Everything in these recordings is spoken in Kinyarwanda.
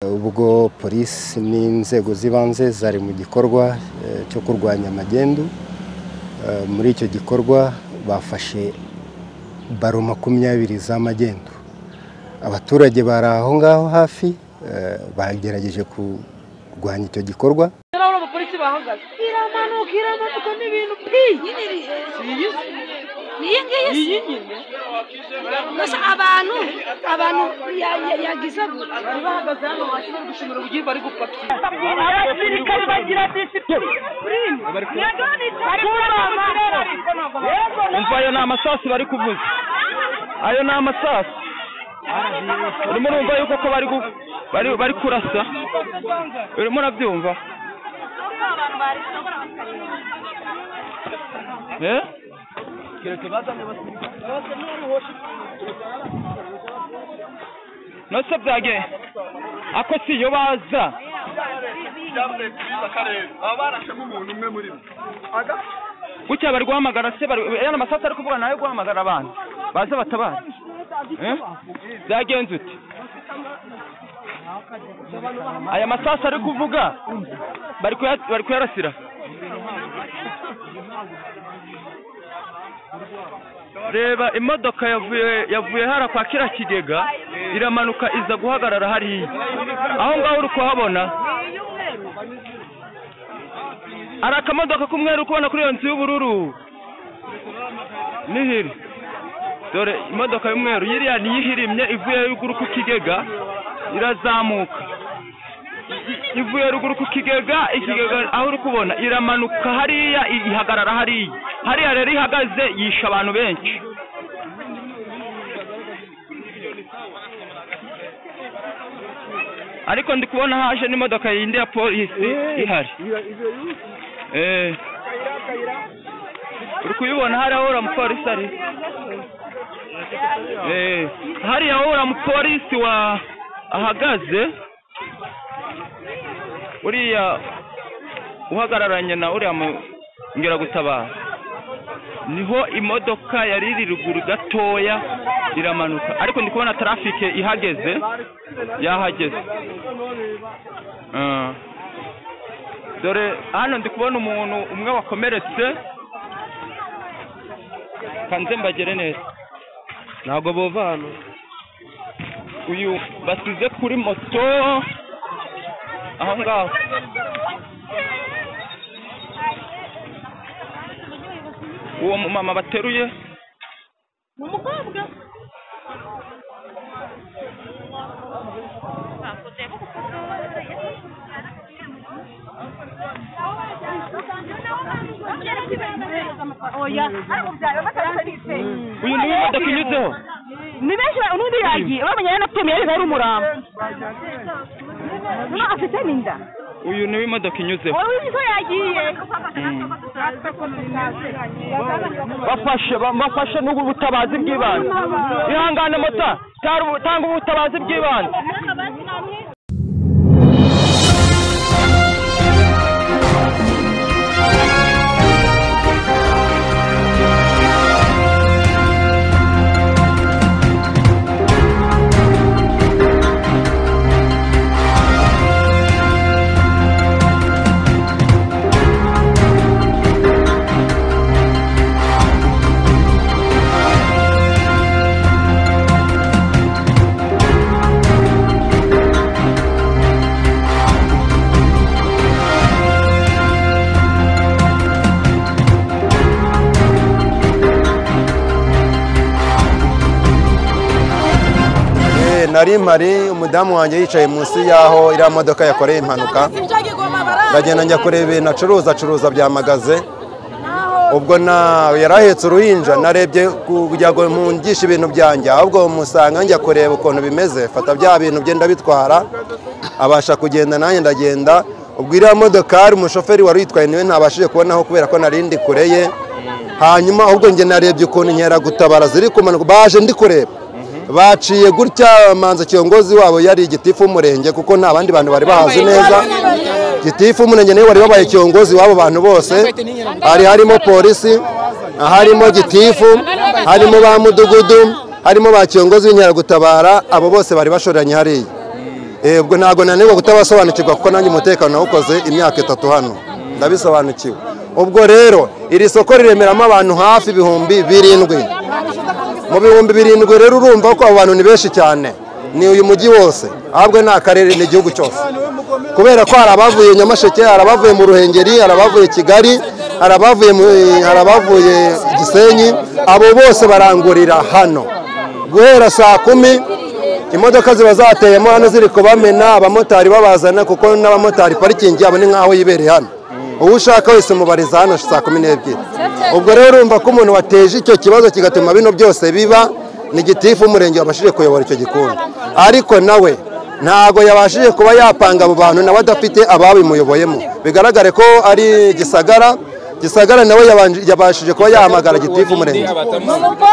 Ubwo polisi n'inzego z'ibanze zari mu gikorwa cyo kurwanya magendu, muri icyo gikorwa bafashe baro 20 za magendu. Abaturage bari aho ngaho hafi bagerageje kurwanya icyo gikorwa. Abapolisi bahagaze iramanuka iramanuka n'ibintu pi iyi nyine gusa abantu yagize bari bahagaze hano hasi bari gushimira ubugiye bari gupakira. Abasirikare bagira disipline. Umva ayo ni amasasu bari kuvuza, ayo ni amasasu. Urimo urumva yuko ko bari kurasa, urimo urabyumva? Nose byage ako si yo baza gutya bari guhamagara se bari yana amasasu ari kuvuga nayo guhamagara abantu baza batabara. Byagenze ute? Aya masasu ari kuvuga bari kuyarasira. Reba imodoka yavuye hara kwa kira kigega iramanuka iza guhagarara hariya aho ngaho uri kuhabona. Ari akamodoka k'umweru kubona kuri iyo nzu y'ubururu nihiri. Dore imodoka y'umweru yiriya niyihirimye ivuye ruguru ku kigega irazamuka, ivuye ruguru ku kigega, ikigega aho uri kubona iramanuka hariya ihagarara hariya. Hariya rero ihagaze yisha abantu benshi. Ariko ndi kubona haje n'imodoka yindi ya polisi ihari. Uri kuyibona hariya aho uriya mupolisi ari. Hariya aho uriya mupolisi wa ahagaze, uriya uhagararanye na uriya ngeragutabara, niho imodoka yari iri ruguru gatoya iramanuka. Ariko ndi kubona traffic ihageze, yahageze. Dore hano ndi kubona umuntu umwe wakomeretse, kanze mbagere neza ntabwo bova hano. Uyu basize kuri moto aho ngaho. Uwo mama bateruye ni umukobwa. Uyu ni imodoka inyuzeho ni benshi n'undi yagiye bamenye no kutumira ari umurambo no afite n'inda. Uyu ni imodoka inyuzeho uyu yagiye bafashe n'ubutabazi bw'ibanze. Ihangane mota, tanga ubutabazi bw'ibanze. Nari mpari umudamu wanjye yicaye munsi yaho iriya modoka yakoreye impanuka, ndagenda njya kureba ibintu acuruza byamagaze. Ubwo yarahetse uruhinja, narebye kugira ngo mpungishe ibintu byanjye, ahubwo musanga njya kureba ukuntu bimeze, fata bya bintu bye ndabitwara, abasha kugenda nanjye ndagenda. Ubwo iriya modokari umushoferi wari uyitwaye niwe ntabashije kubonaho kubera ko nari ndi kure ye. Hanyuma ahubwo njye narebye ukuntu inkeragutabara ziri kumanuka, baje ndi kureba baciye gutya. Manza kiongozi wabo yari gitifu umurenge, kuko nta bandi bantu bari bahazi neza. Gitifu umurenge niwe wari wabaye kiongozi wabo bantu bose, hari harimo polisi, harimo gitifu, harimo ba mudugudu, harimo ba kiongozi w'inkeragutabara, abo bose bari bashoranye hariya. Ubwo ntago nanirwa kutabasobanukirwa kuko nanjye umutekano nawukoze imyaka 3 hano, ndabisobanukiwe. Ubwo rero iri soko riremeramo abantu hafi 7,000. Mu 7,000 rero urumva ko abo bantu ni benshi cyane, ni uyu mujyi wose, ahubwo ni akarere, ni igihugu cyose, kubera ko hari abavuye Nyamasheke, hari abavuye mu Ruhengeri, hari abavuye Kigali, hari abavuye Gisenyi. Abo bose barangurira hano guhera saa 10. Imodoka ziba zateyemo hano ziri kubamena, abamotari babazana, kuko n'abamotari parikingi yabo ni nkaho yibereye hano, uwo ushaka wese mubariza hano saa 12. Ubwo rero urumva ko umuntu wateje icyo kibazo kigatuma bino byose biba ni gitifu umurenge wabashije kuyobora icyo gikundi, ariko nawe ntago yabashije kuba yapanga abo bantu, nawe adafite ababimuyoboyemo. Bigaragare ko ari Gisagara. Gisagara nawe yabashije kuba yahamagara gitifu umurenge,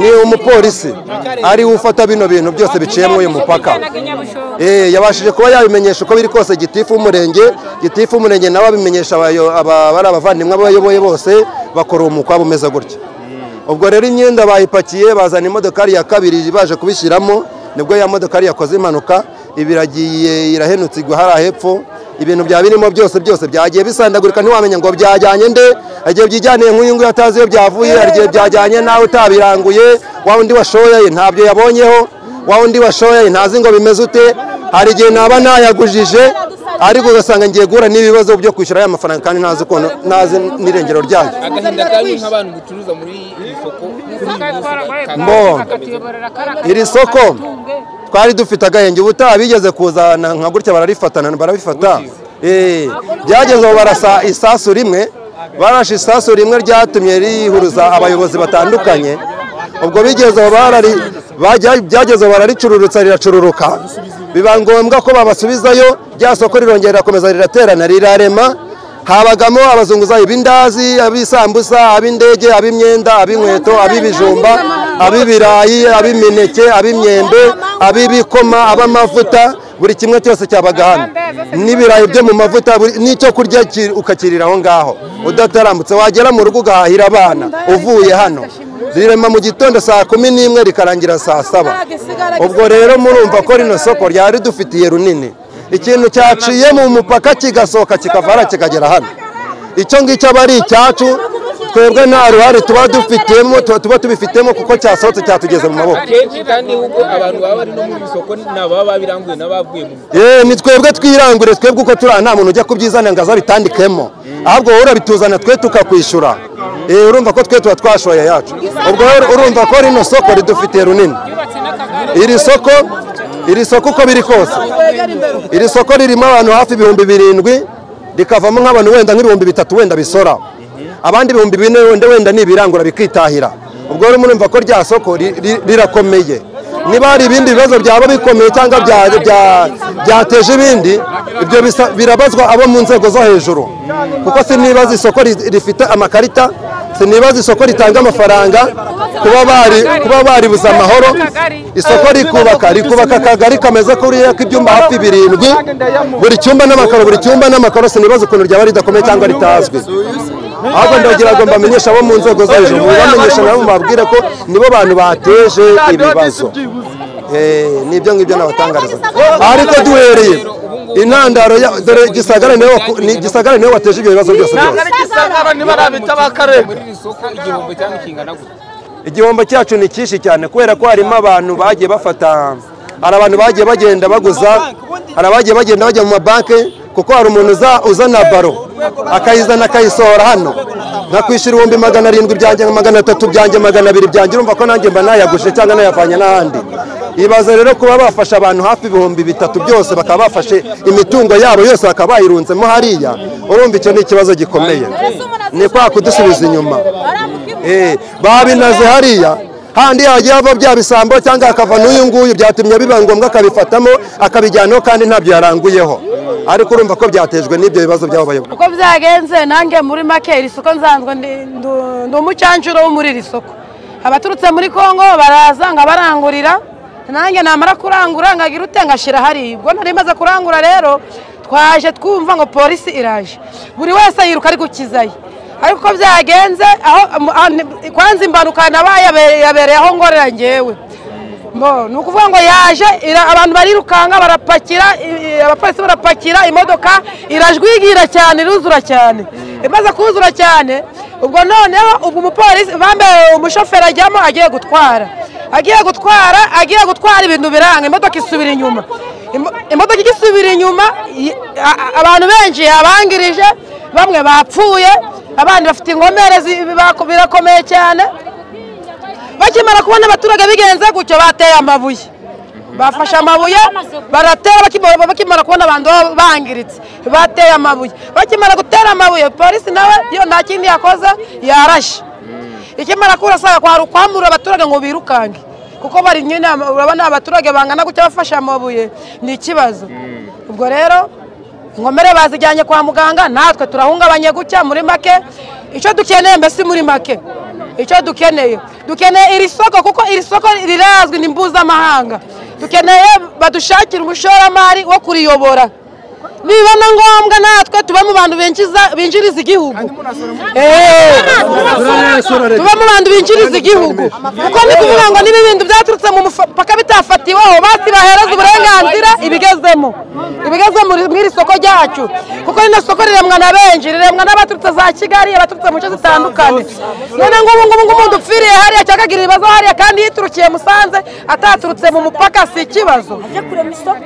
ni umupolisi ari ufata bino bintu byose biciye muri uyu mupaka. Yabashije kuba yabimenyesha uko biri kose gitifu umurenge, nawe abimenyesha abari abavandimwe abayoboye bose, bakora umukwabo umeze gutya. Ubwo rero imyenda bayipakiye bazana imodokari ya kabiri baje kubishyiramo, nibwo ya modokari yakoze impanuka, ibiragiye irahenutse igwa hariya hepfo. Ibintu bya birimo byose byose byagiye bisandagurika, ntiwamenya ngo byajyanye nde, agiye byijyaniye nk'uyu nguyu atazi iyo byavuye, agiye byajyanye nawe utabiranguye, wa undi washoye ntabyo yabonyeho, wa undi washoye ntazi ngo bimeze ute. Hari igihe naba nayagujije ariko ugasanga ngiye guhura n'ibibazo byo kwishyura aya mafaranga kandi ntazi ukuntu, ntazi n'irengero ryayo. Agahinda kanyu nk'abantu gucuruza muri iri soko? Iri soko twari dufite agahenge, ubutaha bigeze kuzana nka gutya bararifatana, barabifata. Byageze aho barasa isasu rimwe, barashe isasu rimwe ryatumye rihuruza abayobozi batandukanye. Ubwo bigeze aho byageze bararicururutsa riracururuka, biba ngombwa ko babasubizayo. Rya soko rirongera rirakomeza riraterana rirarema. Habagamo abazunguzayi b'indazi, ab'isambusa, ab'indege, ab'imyenda, ab'inkweto, ab'ibijumba, ab'ibirayi, ab'imineke, ab'imyembe, ab'ibikoma, ab'amavuta, buri kimwe cyose cyabaga hano, n'ibirayi byo mu mavuta, n'icyo kurya ukakirira aho ngaho udatarambutse, wagera mu rugo ugahahira abana uvuye hano. Rirema mu gitondo saa 11 rikarangira saa 7. Ubwo rero murumva ko rino soko ryari dufitiye runini. Ikintu cyaciye mu mupaka kigasohoka kikavara kikagera hano, icyo ngicyo aba ari icyacu, twebwe nta ruhare tuba dufitemo, tuba tubifitemo kuko cyasohotse cyatugeze mu maboko. Kandi ubwo abantu baba bari no muri isoko nababa babiranguye n'abavuye mu ni twebwe twirangure, twebwe uko turi nta muntu ujya kubyizana ngo azabitandikemo, ahubwo wowe urabituzana twe tukakwishyura. Urumva ko twe tuba twashoye yacu. Ubwo urumva ko rino soko ridufitiye runini. Iri soko uko biri kose, iri soko ririmo abantu hafi 7,000, rikavamo nk'abantu wenda nk'ibihumbi 3 wenda bisora, abandi 4,000 wenda nibirangura bikitahira. Ubwo rero murumva ko rya soko rirakomeye. Niba hari ibindi bibazo byaba bikomeye cyangwa byateje ibindi, ibyo birabazwa abo mu nzego zo hejuru, kuko sinibaza isoko rifite amakarita, sinibaza isoko ritanga amafaranga, kuba baribuza amahoro. Isoko rikubaka akagari kameze kuriya k'ibyumba hafi 7, buri cyumba n'amakaro, buri cyumba n'amakaro, sinibaza ukuntu ryaba ridakomeye cyangwa ritazwi. Ahubwo ndagira ngo mbamenyeshe abo mu nzego zo hejuru, mubamenyeshe nabo mubabwire ko nibo bantu bateje ibibazo. Nibyo ngibyo nabatangariza. Ariko duhereye intandaro ya dore Gisagara niwe, niwe wateje ibyo bibazo byose byose. Igihombo cyacu ni cyinshi cyane, kubera ko harimo abantu bagiye bafata, hari abantu bagiye bagenda baguza, hari abagiye bagenda bajya mu mabanki, kuko hari umuntu uzana baro akayizana akayisohora hano, nkakwishyura 700,000 byanjye, 300 byanjye, 200 byanjye, urumva ko nanjye mba nayaguje cyangwa nayavanye n'ahandi. Ibaze rero kuba bafasha abantu hafi 3,000 byose, bakaba bafashe imitungo yabo yose bakaba bayirunzemo hariya, urumva icyo ni ikibazo gikomeye, ni kwa kudusubiza inyuma. Babinaze hariya handi yagiye ava bya bisambo cyangwa akava n'uyu nguyu, byatumye biba ngombwa akabifatamo akabijyanaho kandi ntabyo yaranguyeho. Ariko urumva ko byatejwe n'ibyo bibazo by'abo bayobozi. Uko byagenze nange muri make iri soko nsanzwe ndi umucancuro wo muri iri soko. Abaturutse muri Kongo baraza ngabarangurira, nange namara kurangura ngagira ute ngashira hari. Ubwo nari maze kurangura rero twaje twumva ngo polisi iraje, buri wese yiruka ari gukizaye. Ariko uko byagenze aho kwanza imbanuka nabaye yabereye aho ngorera ngewe. Bo ni ukuvuga ngo yaje abantu barirukanga barapakira, abapolisi barapakira, imodoka irajwigira cyane, iruzura cyane. Imaze kuzura cyane ubwo noneho ubwo umupolisi bambe umushoferi ajyamo agiye gutwara ibintu biranga, imodoka isubira inyuma. Imodoka igisubira inyuma abantu benshi yabangirije, bamwe bapfuye, abandi bafite inkomere birakomeye cyane. Bakimara kubona abaturage bigenze gutyo bateye amabuye, bafashe amabuye baratera. Bakimara kubona abantu bangiritse bateye amabuye, bakimara gutera amabuye polisi nawe yo nta kindi yakoze yarashe. Ikimara kurasa kwari ukwamura abaturage ngo birukange, kuko bari nyine urabona abaturage bangana gutya bafashe amabuye ni ikibazo. Ubwo rero inkomere bazijyanye kwa muganga, natwe turahungabanye gutya. Muri make icyo dukeneye mbese muri make icyo dukeneye iri soko, kuko iri soko rirazwi ni mpuzamahanga. Dukeneye badushakira umushoramari wo kuriyobora, niba na ngombwa natwe tuba mu bantu binjiriza igihugu, tuba mu bantu binjiriza igihugu, kuko ni kuvuga ngo niba ibintu byaturutse mu mupaka bitafatiweho basi bahereza uburenganzira ibigezemo muri iri soko ryacu, kuko rino soko riremwa na benshi, riremwa n'abaturutse za Kigali, abaturutse mu nce zitandukanye. None ngubu ngubu umuntu upfiriye hariya cyangwa akagira ibibazo hariya kandi yiturukiye Musanze ataturutse mu mupaka, si ikibazo.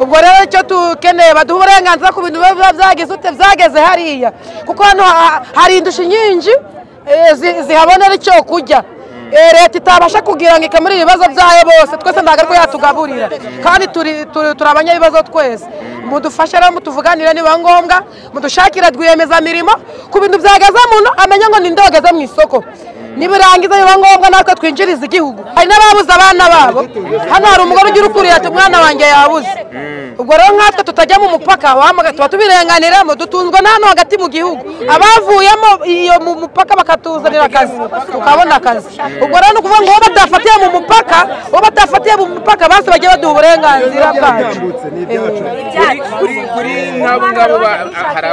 Ubwo rero icyo dukeneye baduha uburenganzira ku bintu biba byagize ute byageze hariya, kuko hano hari indusha nyinshi zihabonera icyo kurya. Leta itabasha kugira ngo ikemure ibibazo byayo bose, twese ntabwo ariko yatugaburira, kandi turi abanyabibazo twese. Mudufashe rero mutuvuganire niba ngombwa, mudushakire rwiyemezamirimo ku bintu byageze muntu amenye ngo ninde wageze mu isoko, nibirangiza biba ngombwa natwe twinjiriza igihugu. Hari n'ababuze abana babo, hano hari umugore ugira ukuriye ati umwana wanjye yabuze. Ubwo rero nkatwe tutajya mu mupaka tuba tubirenganiramo, dutunzwe na hano hagati mu gihugu, abavuyemo iyo mu mupaka bakatuzanira akazi tukabona akazi. Ubwo rero ni ukuvuga ngo uwo batafatiye mu mupaka basi bagiye baduha uburenganzira bwacu. Kuri nk'abo ngabo hari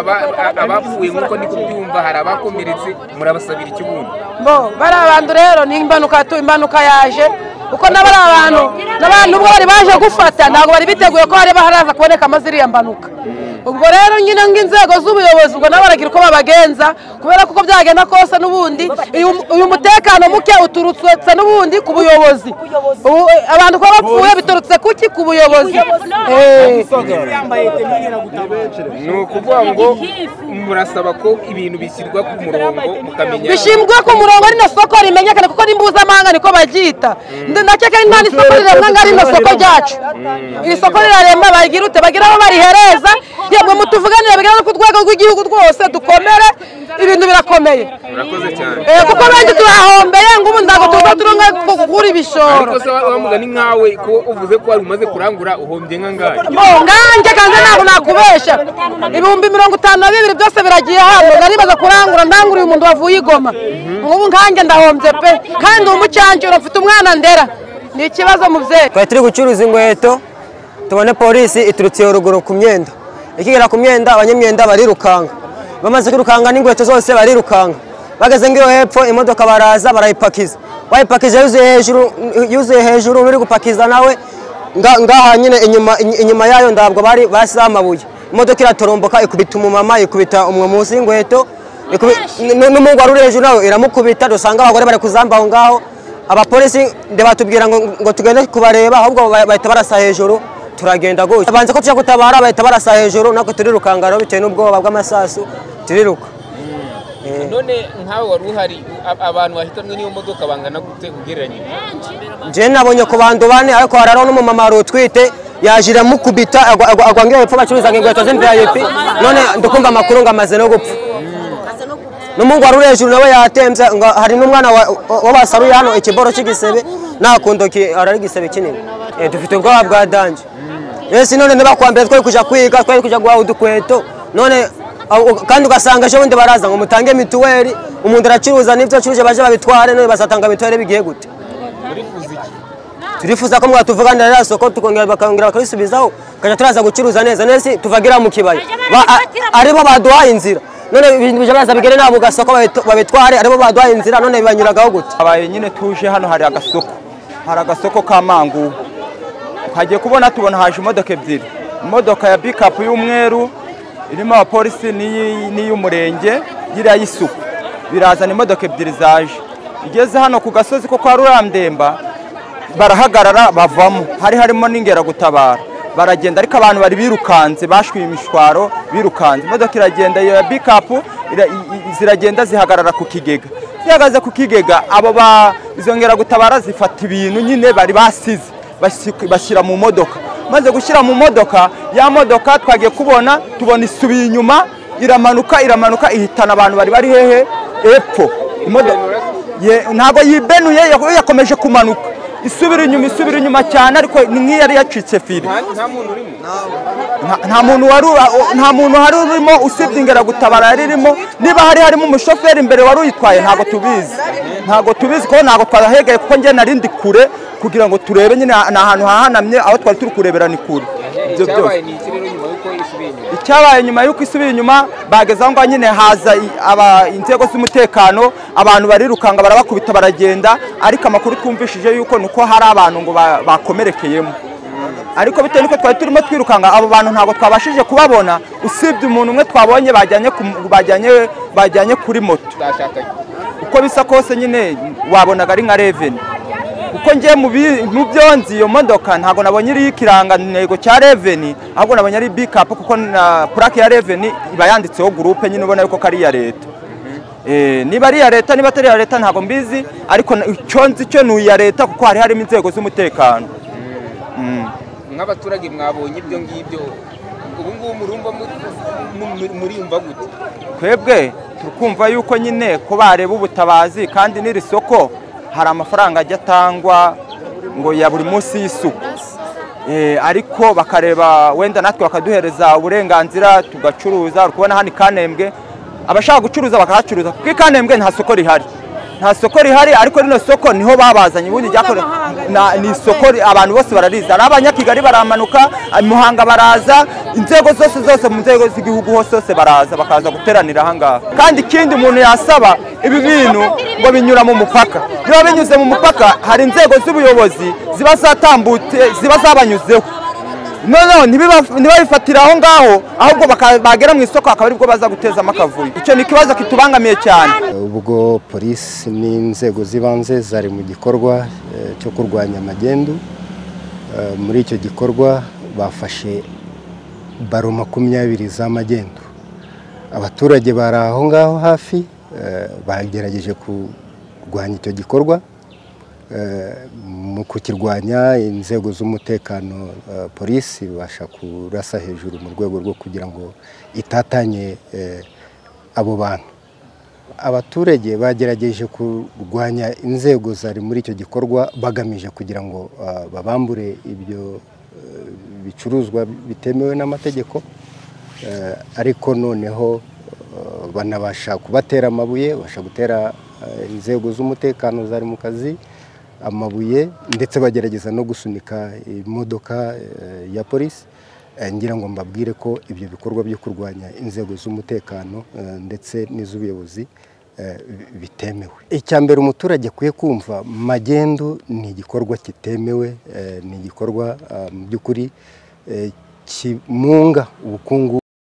abapfuye nk'uko ndi kubyumva, hari abakomeretse, murabasabira iki bundi? Bo bari abantu rero ni impanuka yaje, kuko n'abari abantu n'abantu ubwo bari baje gufata ntabwo bari biteguye ko hari haraza kuboneka ziriya mpanuka. Ubwo rero nyine nk'inzego z'ubuyobozi ubwo nabo baragira uko babagenza, kubera kuko byagenda kose n'ubundi uyu mutekano muke uturutse n'ubundi ku buyobozi. Abantu ko bapfuye biturutse kuki? Ku buyobozi. Ni ukuvuga ngo murasaba ko ibintu bishyirwa ku murongo mukamenya, bishyirwa ku murongo rino soko rimenyekane, kuko ni mpuzamahanga niko baryita. Ndakeka nta n'isoko riremwa nka rino soko ryacu. Iri soko riraremba bagira ute, bagira aho barihereza. Yemwe mutuvuganire bigera no ku rwego rw'igihugu rwose dukomere, ibintu birakomeye. Murakoze cyane. Kuko benshi turahombeye ngo ubu ntabwo tuza turunga kugura ibishoro. Ariko se wamugani nkawe ko uvuze ko wari umaze kurangura uhombye nkangahe? Bo nganjye kanze ntabwo nakubesha, 52,000 byose biragiye hano, naribaza kurangura ndanguriye umuntu wavuye igoma. Ngubu nkanjye ndahombye pe, kandi umucyancuro mfite umwana ndera, ni ikibazo muvyeyi. Twari turi gucuruza inkweto tubone polisi iturutse iyo ruguru ku myenda, ikigera ku myenda abanyamyenda barirukanga, bamaze kwirukanga n'inkweto zose barirukanga, bageze ngiyo hepfo imodoka baraza barayipakiza, bayipakije yuzuye hejuru biri gupakiza nawe ngaha nyine inyuma yayo ndabwo bari basize amabuye, imodoka iratoromboka ikubita umumama, ikubita umwe munsi y'inkweto, n'umuhungu wari uri hejuru nawe iramukubita, dusanga abagore bari kuzamba aho ngaho. Abapolisi ndebatubwira ngo tugende kubareba, ahubwo bahita barasa hejuru, turagenda gutyo. Banze ko tujya gutabara bahita barasa hejuru, natwe turirukanga rero bitewe n'ubwoba bw'amasasu turiruka. None nkawe wari uhari, abantu bahitanwe n'iyo modoka bangana gute ugereranyije? Nje nabonye ku bantu bane, ariko hararo n'umumama wari utwite yaje iramukubita agwa ngiyo hepfo bacuruzaga inkweto z'imvip, none ndikumva amakuru ngo amaze no gupfa. N'umuhungu wari uri hejuru nawe yatembye, ngo hari n'umwana wabasaruye hano ikiboro cy'igisebe nakundoki arari igisebe kinini. Dufite ubwoba bwa danje. Ese none nibakwambere twari kuja kwiga, twari kuja guhaha udukweto, none kandi ugasanga ejo bundi baraza ngo mutange mituweli, umuntu aracuruza n'ibyo acuruje baje babitware, none bazatanga mituweli bigiye gute? Turifuza ko mwatuvuganira rero soko tukongera bakongera bakabisubizaho, kaja turaza gucuruza neza nese tuvagira mu kibaya, aribo baduhaye inzira. None ibintu bije baraza bigere nabo gasoko babitware, aribo baduhaye inzira, none bibanyuragaho gute? Abaye nyine tuje hano hari agasoko, hari agasoko ka Mangu. Twagiye kubona tubona haje imodoka ebyiri, imodoka ya pickup y'umweru irimo abapolisi n'iy'umurenge yiriya y'isuku. Birazana imodoka ebyiri zaje, igeze hano ku gasozi ko kwa Rurandemba barahagarara bavamo, hari harimo n'ingeragutabara baragenda, ariko abantu bari birukanze bashwiye imishwaro birukanze. Imodoka iragenda iyo ya pickup ziragenda zihagarara ku kigega, zihagaze ku kigega abo izo ngeragutabara zifata ibintu nyine bari basize bashyira mu modoka. Maze gushyira mu modoka, ya modoka twagiye kubona tubona isubiye inyuma iramanuka iramanuka ihitana abantu bari bari hehe epfo. Ntabwo yibenuye, yakomeje kumanuka isubira inyuma cyane, ariko ni nk'iyari yacitse fili. Nta muntu wari urimo usibye ingeragutabara yari irimo. Niba hari harimo umushoferi imbere wari uyitwaye ntabwo tubizi kuko ntabwo twahegeye, kuko njye nari ndi kure kugira ngo turebe nyine ni ahantu hahanamye, aho twari turi kurebera ni kure. Icyabaye nyuma y'uko isubiye inyuma, bageze aho ngaho nyine haza inzego z'umutekano, abantu barirukanga barabakubita baragenda, ariko amakuru twumvishije yuko nuko hari abantu ngo bakomerekeyemo, ariko bitewe nuko twari turimo twirukanga abo bantu ntabwo twabashije kubabona, usibye umuntu umwe twabonye bajyanye kuri moto. Uko bisa kose nyine wabonaga ari nka Revenue, kuko ngiye mu byo nzi iyo modoka ntabwo nabonye iri ikirangantego cya Revenue, ahubwo nabonye ari pickup, kuko na plaque ya Revenue iba yanditseho groupe nyine ubona yuko ari iya leta. Niba ari iya leta niba atari iya leta ntabwo mbizi, ariko icyo nzi cyo ni iya leta kuko hari harimo inzego z'umutekano. Nk'abaturage mwabonye ibyo ngibyo, ubu ngubu murumva muriyumva gute? Twebwe tukumva yuko nyine ko bareba ubutabazi, kandi n'iri soko hari amafaranga ajya atangwa ngo ya buri munsi y'isuku, ariko bakareba wenda natwe bakaduhereza uburenganzira tugacuruza. Kubona hano Kanembwe abashaka gucuruza bakahacuruza, kuko Kanembwe nta soko rihari, nta soko rihari, ariko rino soko niho babazanye ubundi ryakore ni isoko abantu bose barariza, ari abanyakigali baramanuka, Muhanga baraza, inzego zose mu nzego z'igihugu hose baraza bakaza guteranira aha ngaha. Kandi ikindi umuntu yasaba, ibi bintu ngo binyura mu mupaka, niba binyuze mu mupaka hari inzego z'ubuyobozi ziba zatambutse ziba zabanyuzeho, noneho ntibabifatira aho ngaho, ahubwo bagera mu isoko akaba aribwo baza gutezamo akavuyo. Icyo ni ikibazo kitubangamiye cyane. Ubwo polisi n'inzego z'ibanze zari mu gikorwa cyo kurwanya magendu, muri icyo gikorwa bafashe baro 20 za magendu. Abaturage bari aho ngaho hafi bagerageje kurwanya icyo gikorwa. Mu kukirwanya inzego z'umutekano polisi ibasha kurasa hejuru mu rwego rwo kugira ngo itatanye abo bantu. Abaturage bagerageje kurwanya inzego zari muri icyo gikorwa bagamije kugira ngo babambure ibyo bicuruzwa bitemewe n'amategeko, ariko noneho banabasha kubatera amabuye, basha gutera inzego z'umutekano zari mu kazi amabuye, ndetse bagerageza no gusunika imodoka ya polisi. Ngira ngo mbabwire ko ibyo bikorwa byo kurwanya inzego z'umutekano ndetse n'iz'ubuyobozi bitemewe. Icya mbere umuturage akwiye kumva, magendu ni igikorwa kitemewe, ni igikorwa mu by'ukuri kimunga ubukungu.